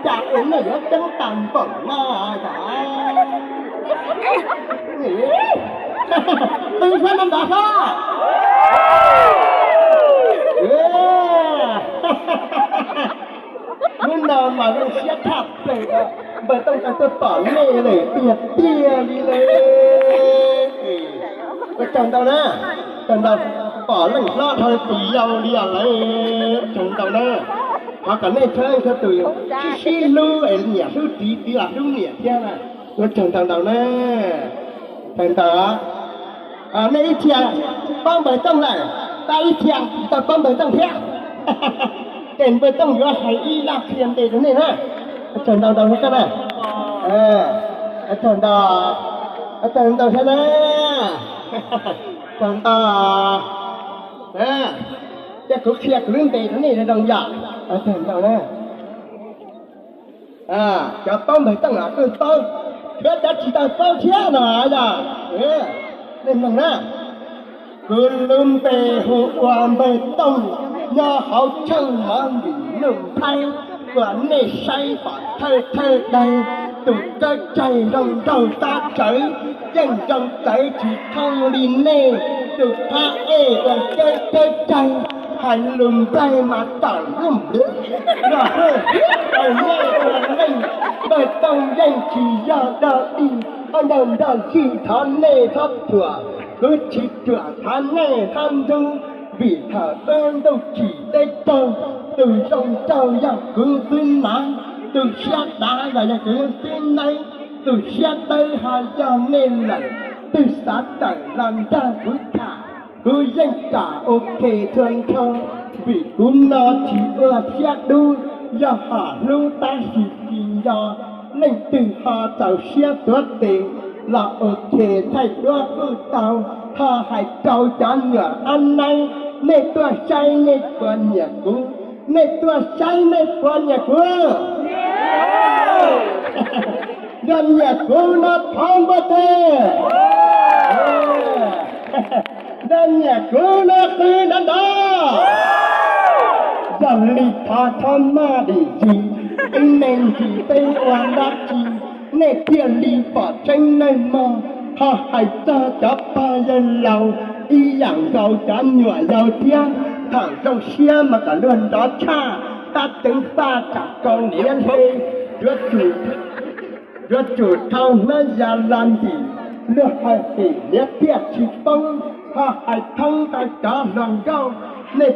Cas es nej yuav ceeb tag npaum no, twb saib no ntawd sab. Hnub no mas zoo siab tshaj plaws, npawg Tooj tau tuaj pom nej lawm tiag tiag li lawm. Ua tsaug ntau na, tsaug ntau, pom leej hlob dhau tus yau li os lawm, tsaug ntau na. Thov kom nej txhua leej txhua tus sib sib hlub es nyiam hlub txiv, txiv los hlub niam thiab na. Ua tsaug ntau ntau na. Tsaug ntau. Nej ib txhia paub npawg Tooj lawm, tab ib txhia tsis tau paub npawg Tooj thiab. Ces npawg Tooj yuav hais ib zaj qhia npe rau nej na. Tsaug ntau ntau thiab na. Tsaug ntau, tsaug ntau thiab na. Tsaug ntau. Ces kuv qhia kuv lub npe rau nej zoo zoo yom. Tsaug ntau na. Cov paub npawg Tooj los kuj paub, thiab cov tsis tau paub thiab no yog, nej mloog na. Kuv lub npe hu ua npawg Tooj, nyob hauv Tsheej Mov Vim Nuj Nplhaib, uas nej saib pom thawj thawj daim, tus kawb caig zoo nraug tab tsawv, yeej zoo txawv tsis thooj li nej, tus phab ej uas kawb kawb caig, hais lus nplaig mas tam lub nplwv, los hwj tau nej ua neej. Npawg Tooj yeej tsis yog dog dig, ob ntawd nrog zij thov nej txhob thuam, kuv tsis ruam thov nej txhob ntxub, vim thaum ub ntuj tsim teb raug, tus zoo nraug yog kuv xwb na, tus siab dav los yog kuv xwb nawb, tus siab dawb ho yog nej lawm, twb xav tawm los nrog kuv tham, kuv yeej kam ok txhua nrho, vim kuv no tsis ua siab dub, yog hom hlub tab sis tsis nco, leej twg ho txaus siab tuav tes los ok thaij duab kuj tau, ho hais rau cov nyuam ab naib, nej tuaj saib nej puas nyiam kuv, nej tuaj saib nej puas nyiam kuv. Yog nyiam kuv no thov npua tes. Yog nyiam kuv no qw nrov nrov. Yog li thov txhob maj dim zis, ib me ntsis peb ua dab tsi nej thiaj li pom tseeb nawb mog. Ho hais txog cov pog yawg laus ib yam nkaus cov nyuam yaus thiab, thaum zoo siab mas kom luag nrov tshaj, tab teev faj tsam kaus hiav hli, yuav tsum, yuav tsum thau hnab ya los ntim, luag hais tim niam thiaj tsis poob. Ho hais thoob ntau cov hluas nkauj, nej